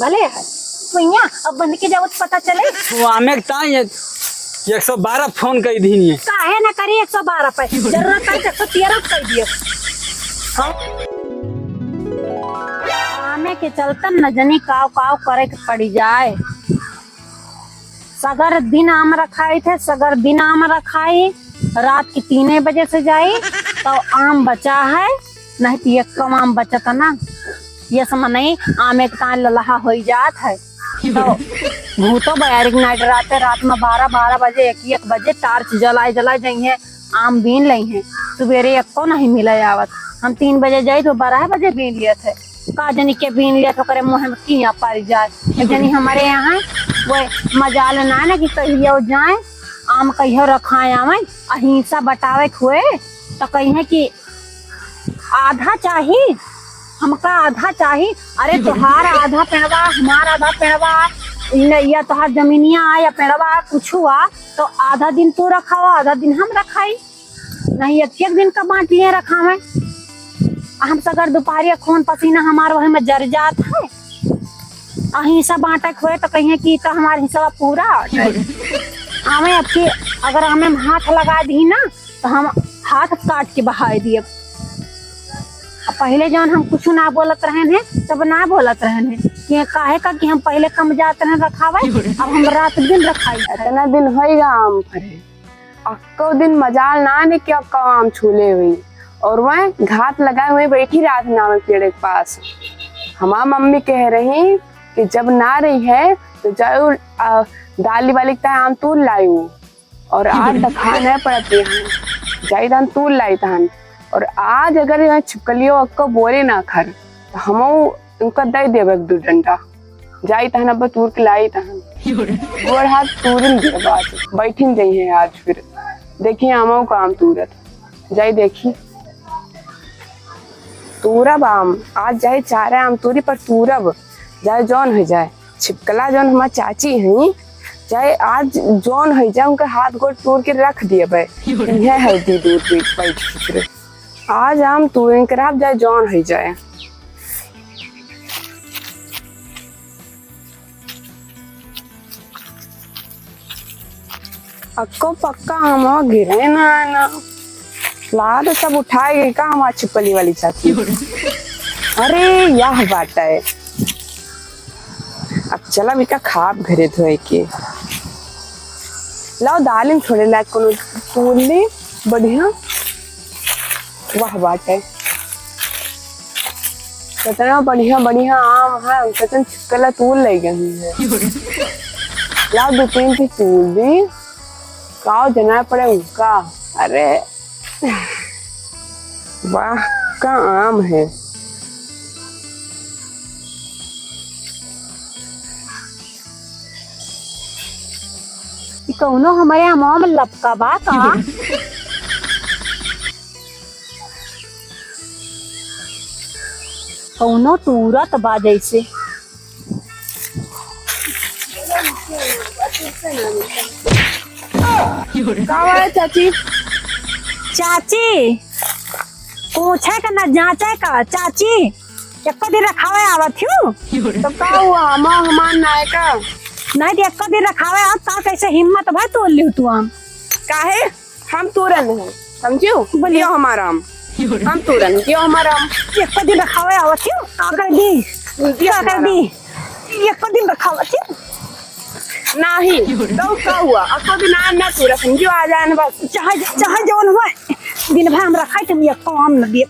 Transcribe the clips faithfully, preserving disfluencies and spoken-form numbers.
भले है। सुइया, अब बन के जावत पता चले। तू आमे के ताई एक सौ बारह फोन कई दीनी है। काहे ना करी एक सौ बारह पे? जरूरत है तो एक सौ तेरह कर दियो। हाँ। आमे के चलतन न जनी काव काव करे के पड़ी जाए। सगर दिन आम रखाई थे, सगर दिन आम रखाई, रात के तीने बजे से जाई, तो आम बचा है, नहीं तो एक कम आम बचत ना। ये समय नहीं, आमे के तान ललहा होई जात है। तो भूतो बयारिक नाइट राते, रात में बारह, बारह बजे, एक, एक बजे टार्च जलाए, जलाए जइहें, आम बीन लइहें। सुबेरे एको नहीं मिले आवत। हम तीन बजे जाई तो बारह बजे बीन लियत है। का जनी के बीन लिया तो करे मुँह में किया पारी जाए। एक जनी हमारे यहाँ वो मजाल ना है ना कि कहियो जाए, आम कहियो रखाए आवे, अहिंसा बटावे के हुए तो कहिए कि आधा चाही, हमका आधा चाही। अरे तोहार आधा पेड़वा, हमार आधा पेड़वा, न-, या तोहार जमीनिया आ या पेड़वा कुछ हुआ तो आधा दिन तू रखावा, आधा दिन हम रखाई। नहीं एक एक दिन का बांट लिए रखावे। आ हम सगर दुपहरिया खून पसीना हमार वही में जर जात है। आ हिस्सा बांटे के होए तो कहिए कि तो हमार हिस्सा पूरा हटे। हमें अच्छी, अगर हमें हाथ लगा दी ना तो हम हाथ काट के बहाए दिए। आ पहले जौन हम कुछ ना बोलत रहन है तब ना बोलत रहन है कि काहे का कि हम पहले कम जात रहन रखावे, अब हम रात दिन रखाई। इतना दिन होइगा आम फरे। अक्को दिन मजाल ना ने कि अक्को आम छूले हुई। और वह घात लगाए हुए बैठी रात नाम पेड़ के पास। हमार मम्मी कह रही कि जब ना रही है तो जाओ, आ, दाली वाली का आम तूर लायू। और आज तो खाना पड़ते हैं, जाई तहन तूर लाई तहन। और आज अगर यहाँ छिपकलियो अक्को बोले ना खर, तो हमहू उनका दे देब एक दो डंडा। जाई तहन अब तूर के लाई तहन। गोड़ हाथ तूरिन देब आज, बैठिन जइहें आज फिर। देखी आमो का आम तूरत। जाई देखी। तूरब आम, आज जाई चारे आम तूरी पर तूरब। जाए जौन हो जाए। छिपकला जौन हमार चाची हैं, चाहे आज जौन हो जाए, उनके हाथ गोड़ तूर के रख दिए बे। इहे है दी दूर पे बैठ के। आज आम तू इनकराब जाए जौन हो जाए। अक्को पक्का हम गिरे ना है ना। लाद सब उठाए गई का हमार छिपकली वाली चाची? अरे यह बात है। अब चला बिका खाब घरे धोए के। लाओ दालिम छोड़े लायक कोनो तूर ली बढ़िया। वाह बाटे। कितना बढ़िया बढ़िया आम है, हम सोचन छिपकला तूर ले गई है। लाओ दो तीन पीस तूर दी। काव जना पड़े उनका। अरे वाह का आम है। ई कौनो हमारे अमवा में लपका बा का? कौनो तूरत बा जैसे। का बा चाची? चाची, पूछे का ना जांचे का चाची? एको दिन रखावे आवत हूँ। तो का हुआ, हम हमार नायका? नहीं तो एको दिन रखावे आवत, का कैसे हिम्मत भर तोड़ लियो तू आम? काहे? हम तोरन है, समझियो? बोलियो। दियो हमार आम। हम तोरन, दियो हमार आम। एको दिन रखावे आवत हूँ, का कर दी? दियो का कर हमार दी? आम। एको दिन रखावत हूँ। नहीं, तो का हुआ? एको दिन आम ना तोरा, समझियो? आ जाए ना बस। चाहे, चाहे जौन हुआ, दिन भर हम रखाई, तुम एको आम न दिए।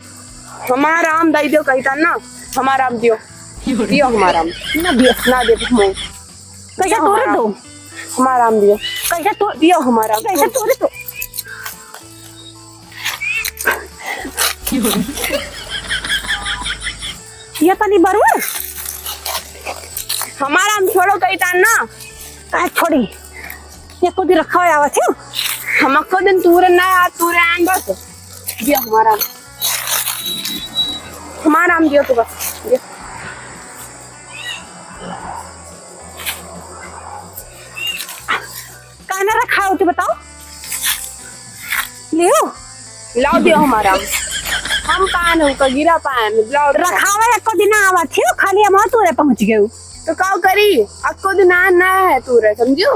हमार आम दई दियो कहिता ना, हमार आम दियो। दियो हमार आम। ना दियो। ना दे हम। कैसे दियो तोरे हमार आम। दो? हमार आम दियो। कैसे तो-, दियो हमार आम। कैसे तोरे दो? ये तनी बरुआ? हमार आम छोड़ो कहिता ना। काहे छोड़ी? एको दिन रखावे आवत हूँ। हम एको दिन तूरे ना आ, तूरे आन बस। दियो हमार आम। हमार आम दियो तू बस। दियो। काहे ना रखाओ तू बताओ? लियो। लाओ दियो हमार आम। हम पान हो का गिरा पान, लाओ दियो। रखावे एको दिन आवत हूँ, खाली हम तूरे पहुँच गए। तो काव करी, अक्को दिन आन ना है तूरे, समझियो?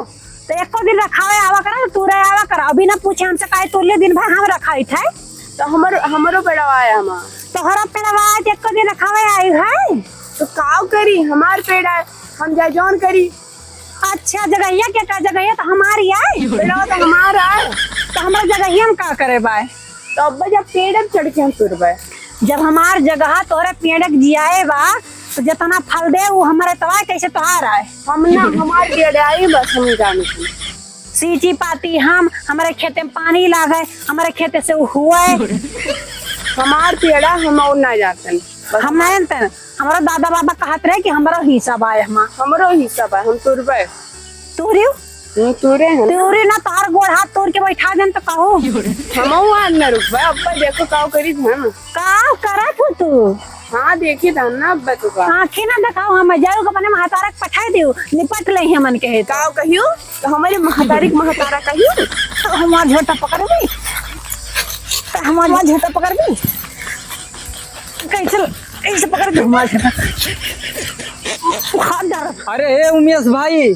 तो एको दिन रखावे आवा करा, तो तूरे आवा करा। अभी ना पूछे हमसे काहे तूर लियो, दिन भर हम रखाइत है। तो हमर-, हमरो पेड़वा आया हमार। तोहरा पेड़वा आया तो एको दिन रखावे आई है। तो काव करी, हमार पेड़ आए, हम जा जौन करी। अच्छा, जगहिया के का, जगहिया तो हमारी आए। पेड़वा तो हमार आए। तो हमरा जगहिया में का करे बाय? तो अब्बा जब पेड़ चढ़ के हम तुरबे। जब हमार जगह तोहरे पेड़ के जियाए बा, तो जितना फल दे, वो हमारे तवाए कैसे तोहार आए? हम ना, हमार पेड़ आई, बस हम जाने थे। सींची पाती हम, हमारे खेते में पानी लागे, हमारे खेते से हुए। हमार पेड़ा हम और ना जाते हैं। बस हम ना जानते हैं। हमारा दादा बाबा कहत रहे कि हमारा हिस्सा बा एहमा। हमरो हिस्सा बा, हम तुरबे। तुरियो? हम तुरे हैं ना। तुरी ना, तार गोड़ हाथ तोड़ के बैठा देन तो कहू। हमहू आज न रुकबे, अब्बा देखो काव करी था ना। काव करत हो तू? हाँ, देखी था ना अब्बा तू का। आँखें ना देखाओ, हम जाओ के अपने महतारा के पठाई दियो, निपट ले हमन के है तो। काव कहियो? तो हमारे महतारी के महतारा कहियो? तो हमार झोटा पकड़ भी, तो हमार झोटा पकड़ भी। कैसे, कैसे पकड़ के घुमा के उखाड़ डाल। अरे हे उमेश भाई,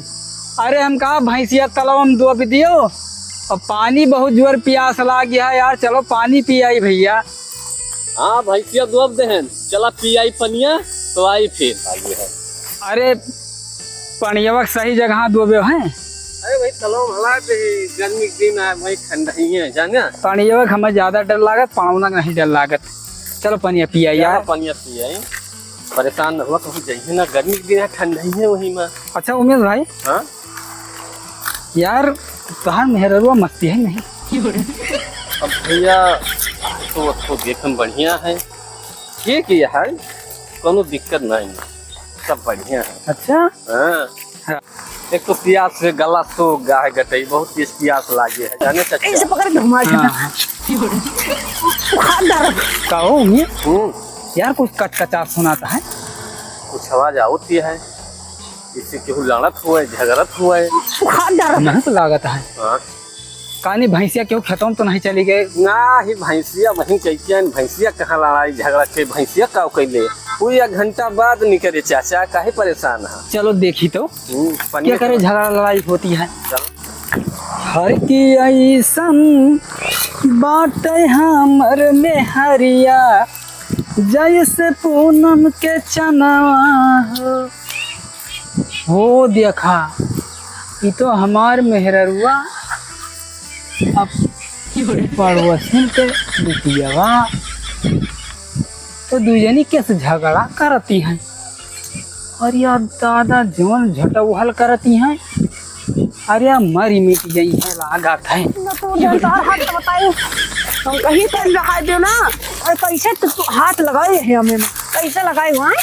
अरे हम कहा भैंसिया तलवा में दुब दियो, और पानी बहुत जोर पियास लागी है यार, चलो पानी पी आई भैया। हाँ भैंसिया दुब देहन, चला पी आई पनिया, तो आई फिर। अरे पनियवा के सही जगह दुबे हैं। अरे भाई तलवा में हला दे, गर्मी के दिन है भाई, ठंडा ही है जाना। पनियवा के हमें ज्यादा डर लागत, पावना के नहीं डर लागत। चलो पनिया पिया यार। पनिया पिया, परेशान न हुआ, कहूँ जइहे ना, गर्मी के दिन है, ठंड नहीं है वही में। अच्छा उमेश भाई। हाँ? यार, तोहार मेहररुआ मस्ती है नहीं? अब भैया, तो, तो देखम बढ़िया है, ठीक ही है, कोनो दिक्कत नहीं है, सब बढ़िया है। अच्छा? हाँ। हाँ। एक तो प्यास से गला सूख गा है गटई, बहुत तेज प्यास लागे है, जाने चाचा? ऐसे पकड़ के घुमा के हाँ, ना। हाँ। उखाड़ डाल। का हो, ये? हम्म। यार, कुछ कचकचात सुनाता है। कुछ आवाज आवत ही है, इससे केहू लड़त हुए, झगड़त हुए। उखाड़ डाल। नहीं तो लागत है। हाँ। कानी भैंसिया केहू खेतों में तो नहीं चली गए? ना ही भैंसिया वहीं कह के आइन, भैंसिया कहाँ लड़ाई झगड़ा के, भैंसिया का कैले? वो एक घंटा बाद निकले चाचा, काहे परेशान है? चलो देखी तो। हम्म, पनिया क्या करे, चला। झगड़ा लड़ाई होती है। चलो। हर की ऐसन बाटे हमर मेहरिया, जैसे पूनम के चनवा हो। हो देखा, ई तो हमार मेहररुआ अब पड़ोसिन के बिटियावा, तो दुइ जनी कैसे झगड़ा करती हैं। अरे यार दादा, जौन झटौहल करती हैं, अरे यार मरी मिट गई है, लागत है। न तू जानता है, हाथ तो बताई। हम कहीं तो रहा दो ना। और कैसे तू, तू हाथ लगाई है हमें, कैसे लगाई हुआ है?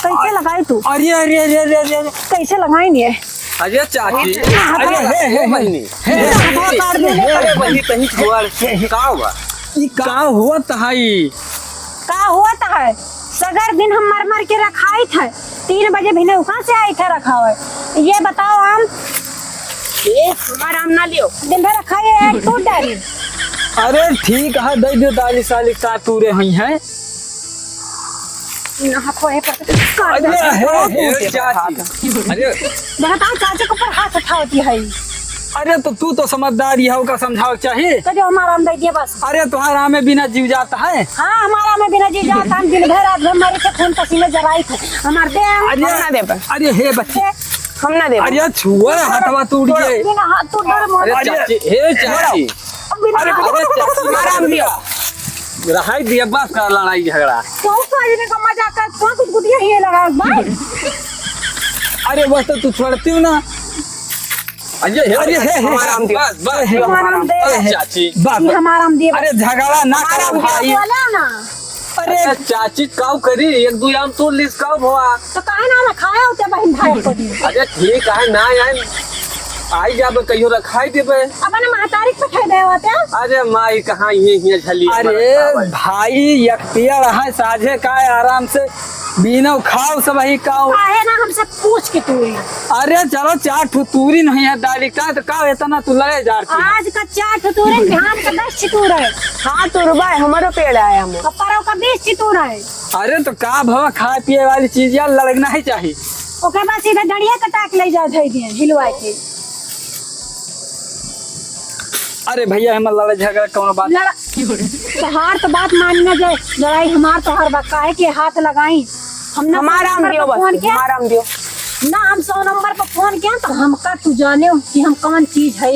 कैसे लगाई तू? अरे, अरे, अरे, अरे, अरे, अरे। कैसे लगाई नहीं है? अरे चाची, अरे, अरे, हे, हे, हे, बहिनी, हे, हे, हे, हे, अरे बहिनी, तनी छोड़। हे, हे। का हुआ? ई का होत है? का होत है? सगर दिन हम मर मर के रखाइत है, तीन बजे भी नहीं उहाँ से आइत है रखावे। ये बताओ हम, ए, हमारा हम ना लियो। दिन भर रखाई है, टूट डाली। अरे ठीक है, दे दो दाली साली का तूरे हुई हैं। ना, हाथ को है पर काट दे। अरे, हे, हे, चाची। अरे। देखा था, चाची के ऊपर हाथ उठावती है। अरे, तो तू तो समझदार ही है, ओका समझावे के चाही। कदे हमारा हम दे दिए बस। अरे, तोहार आमे बिना जीव जाता है। हाँ, हमारा आमे बिना जीव जाता है। हम दिन भर रात भर मरी थे, खून पसीने जराई थे। हमार दे। अरे, हम ना देबे। अरे, हे बच्ची। हम ना देबे। अरे, छुआ, हाथवा टूट गए। बिना हाथ टूट गए, अरे, अरे, चाची, हे चाची। बिना अरे, हाथ अरे, चाची, आराम दिया। रहाई दिया, बस का लड़ाई झगड़ा। तो उस वाले में का मजाक कर, कौन कुछ कुछ यही लगा, बस। अरे, बस तो तू छोड़ती हो ना। अरे, हे, अरे, हे, हे, हमारा हे, हम दिया। बस, बस, ये हमारा हमारा हम दे। बस, चाची। बस। ये हमारा हम दे। अरे, झगड़ा ना हमारा करो हम दे भाई। वाला ना। अरे। अरे, चाची, काऊ करी? एक दो आम तोड़ लीस, काऊ भवा? तो काहे ना, ना खाया होते बहिन भाई को दी। अरे, ठीक है, ना आए। आई जाबे, कहियो रखाई देबे। अपने महतारी के पठाई दे होते। अरे, माई, कहाँ ये, ये झलिया अरे, मरत आवे। भाई, एक पेड़ है, साझे का है, आराम से बीनो खाओ सब ही काओ। काहे ना हमसे पूछ के तूरी। अरे चलो, चार ठो तूरी नहीं है दाली का, तो का इतना तू लड़े जा रही है? आज का चार ठो तूरी, बिहान का दस ठो तूरी। हाँ, तुरबा है, हमारो पेड़ आया हम। और परव का बीस ठो तूरी। अरे तो का भवा, खाए पिए वाली चीज यार लड़ना ही चाहिए। ओकरे बाद सीधा डंडिया कटा के ले जाए धई दिए हिलवा के। अरे भैया, हम लड़ाई झगड़ा कौनो बात। लड़ा-, तोहार तो बात मानी ना जाए, लड़ाई हमार तोहार बा, काहे के हाथ लगाई? हम ना हमारा हम दियो बस, फोन किया। हमारा हम दियो। ना हम सौ नंबर पर फोन किया तो हमका तू जाने कि हम कौन चीज है।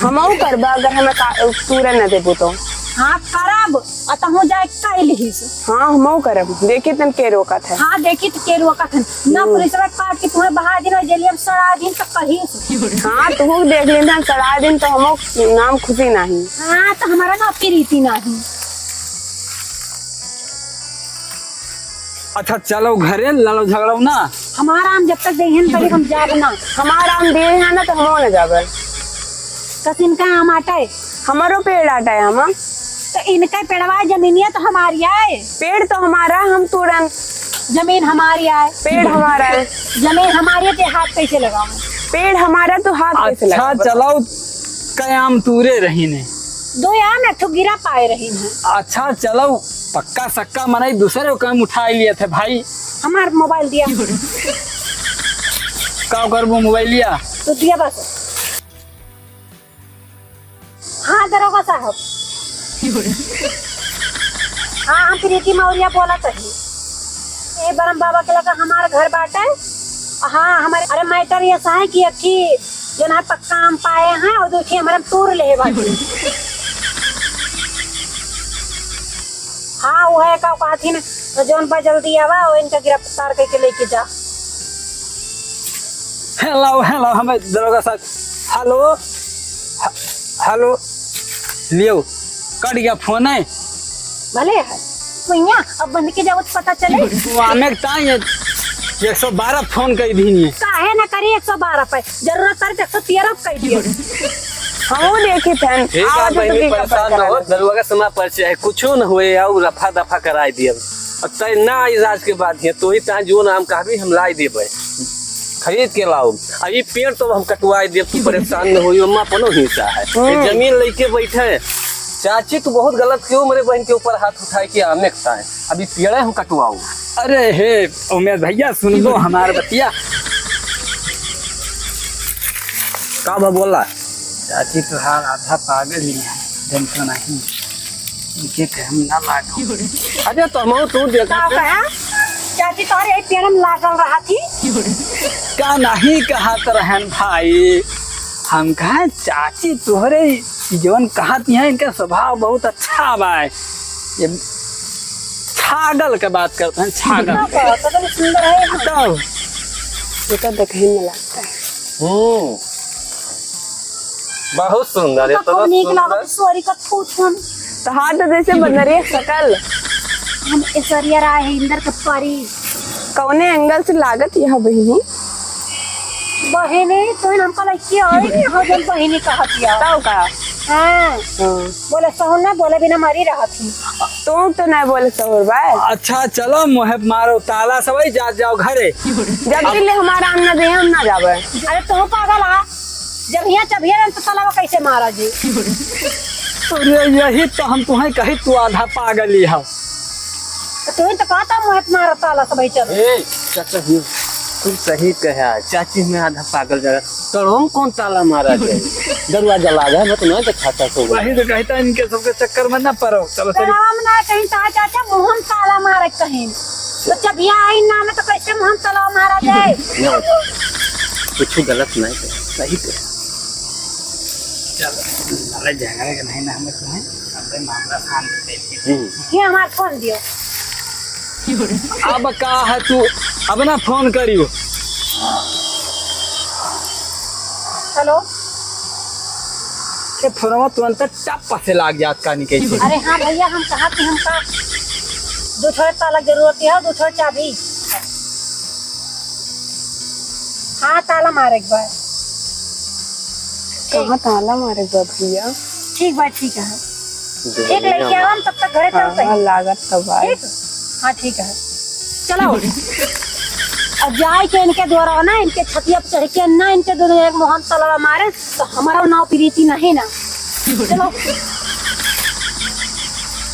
हमहू करबा अगर हमें का-, तूरे न देबू तो। हाँ करब, आ तहूँ जाए कह लिहिस। हाँ हमहू करब, देखी तन के रोकत है। हाँ देखी तो के रोकत है। ना हम्म। पुलिस वाला काट के तुम्हें बहा दिन और जेलिया में सड़ा दिन तो कहिस। हाँ तू देख लेना सड़ा दिन तो हमहू नाम खुशी नहीं। हाँ तो हमारा ना प्रीति नहीं। अच्छा चलो घरे लड़ो झगड़ो ना। हमारा आम जब तक देहन तब हम जाब ना। हमारा आम दिए हैं ना तो हम ना जाबे। कस इनका आम आटा है? हमारो पेड़ आटा है हम। तो इनका पेड़वा जमीनिया तो हमारी है। पेड़ तो हमारा हम तोड़न। जमीन हमारी है। पेड़ हमारा है। जमीन हमारी है तो हाथ कैसे लगाऊं? पेड़ हमारा तो हाथ कैसे अच्छा लगाऊं? चलो कई आम तूरे रही ने। दो आम एक ठो गिरा पाए रही हैं। अच्छा चलो पक्का सक्का मनई दूसरे को काम उठा लिए थे भाई। हमार मोबाइल दिया। का करबो मोबाइल लिया? तो दिया बस। हाँ दरोगा साहब। हाँ हम प्रीति मौर्य बोलत हई। ए बरम बाबा के लगा हमार घर बाटे। हाँ हमारे अरे मैटर ये है कि अखी जौन है पक्का आम पाए हैं और दूसरी हमारे तूर ले बाटे। हाँ वो है का कहथिन तो जौन बा जल्दी आवा और इनका गिरफ्तार करके लेके जा। हेलो हेलो हमें दरोगा साहब। हेलो ह-, हेलो लियो कट गया फोन है। भले है भैया अब बंद के जाओ तो पता चले। वो हमें ताई एक सौ बारह फोन कर दी नहीं। काहे ना करी एक सौ बारह पे जरूरत पड़े तो एक सौ तेरह कह दियो। हम वो देखी थे ठीक है बहनी परेशान न हो। दरुआ का समा परिचय है कुछ न हुए और रफा दफा कराई दियो। अब तय ना आई राज के बाद है तो ही तहाँ जो नाम कहबी हम लाई देबे। खरीद के लाओ। अब ई पेड़ तो हम कटवाई देब तू परेशान न होई ओमा अपनो हिस्सा है। ये हम्म। जमीन लेके बैठे। चाची तू बहुत गलत कियो मेरे बहन के ऊपर हाथ उठाए के आमे का है। अभी पेड़े हम कटवाओ। अरे हे उमेश भैया सुन लो हमार बतिया। का बा बोला? चाची तोहार आधा पागल ही है। टेंशन नहीं। इनके के हम ना लागो। अरे तो हम तू देखा का कहा? चाची तोहरे यही पेड़ में लागल रहा थी। का नहीं कहत रहन भाई। हम कहा चाची तोहरे जौन कहत है इनका स्वभाव बहुत अच्छा बा। ये छागल के बात करते हैं छागल। का कहत है, तो सुंदर है ना। तो ये तो देखही में लागता है। हम्म। बहुत सुंदर है तो खूब नीक लागत सोरी का फूट हम। तोहार तो जैसे बंदरिया सकल। हम ऐश्वर्या राय है इंदर के परी। कौने एंगल से लागत यह बहिनी? बहिनी तो हमका लड़की है हो जन बहिनी कहत या। तब का? हाँ। हाँ। बोले सहन ना बोले बिना मरी रहत ही। तू तो नहीं बोले सहर बा। अच्छा चलो मोहे मारो ताला सब जा जाओ घरे। जब दिल हमारा आम ना दे हम ना जावे। अरे तू पागल आ। जब हियाँ चबिया रहे तो तलावा कैसे मारा जी? अरे यही तो हम तुम्हें कही तू आधा पागल ही है। तो तू ही तो कहता मुँह मारा ताला सब चल। ए चाचा जी तू सही कहे चाची में आधा पागल जरा तड़ोम कौन ताला मारा जाए? दरवाजा लागा है मैं तो नहीं दिखाता तो। वही तो कहता इनके सबके चक्कर में ना पड़ो। चलो चलो। तड़ोम ना कहीं ता चाचा मुँह ताला मारे कहीं। तो जब ये आई ना, ना तो कैसे मुँह तला मारा जाए? ना, कुछ गलत नहीं कर, सही कर। चल, साले झगड़े के नहीं ना हमें तुम्हें, हमरे मामला शांत कर दे। हम्म। ये हमार फोन दियो। अब का है तू, अब ना फोन करियो। हेलो। ए, फोनवा तुरंत टप से लाग जात का निकल के। अरे हाँ भैया, हम कहा कि हमका दो ठो ताला जरूरत है, दो ठो चाबी। हाँ, ताला मारे के बा। कहाँ ताला मारे के बा भैया? ठीक बा, ठीक है। एक लइके आवा, हम तब तक घरे चलते हैं। हाँ, लागत तो बा। ठीक? हाँ, ठीक है। चलो। अब जाए के इनके द्वारा ना, इनके छतिया पे चढ़ के ना, इनके दोनों एक मोहन तलवा मारे, तो हमारा नाव प्रीति नहीं ना। चलो।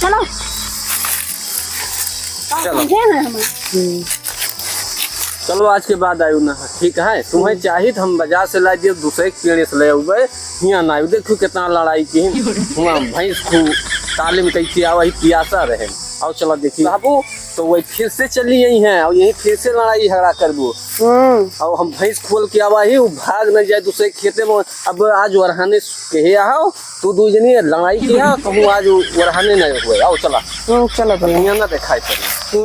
चलो। चलो। समझे ना हम? हम्म। चलो, आज के बाद आयु ना, ठीक है? तुम्हें चाहित हम बाजार से ला दिए, दूसरे के पेड़ से ले आउबे, हियाँ ना आयु। देखो कितना लड़ाई की, हुआ भैंस खू तालीम कई के आवा ही, पियासा रहे। आओ चला देखी बाबू, तो वही फिर से चली आई हैं और यही फिर से लड़ाई झगड़ा करबू। हम्म। और हम भैंस खोल के आवा ही, वो भाग न जाए दूसरे खेते में। अब आज वरहाने कहे आओ, तू दू जनी लड़ाई किया, कहूँ आज वरहाने नहीं हुए। आओ चला। हम्म, चलो भैया। दुनिया ना दिखाई पड़ी।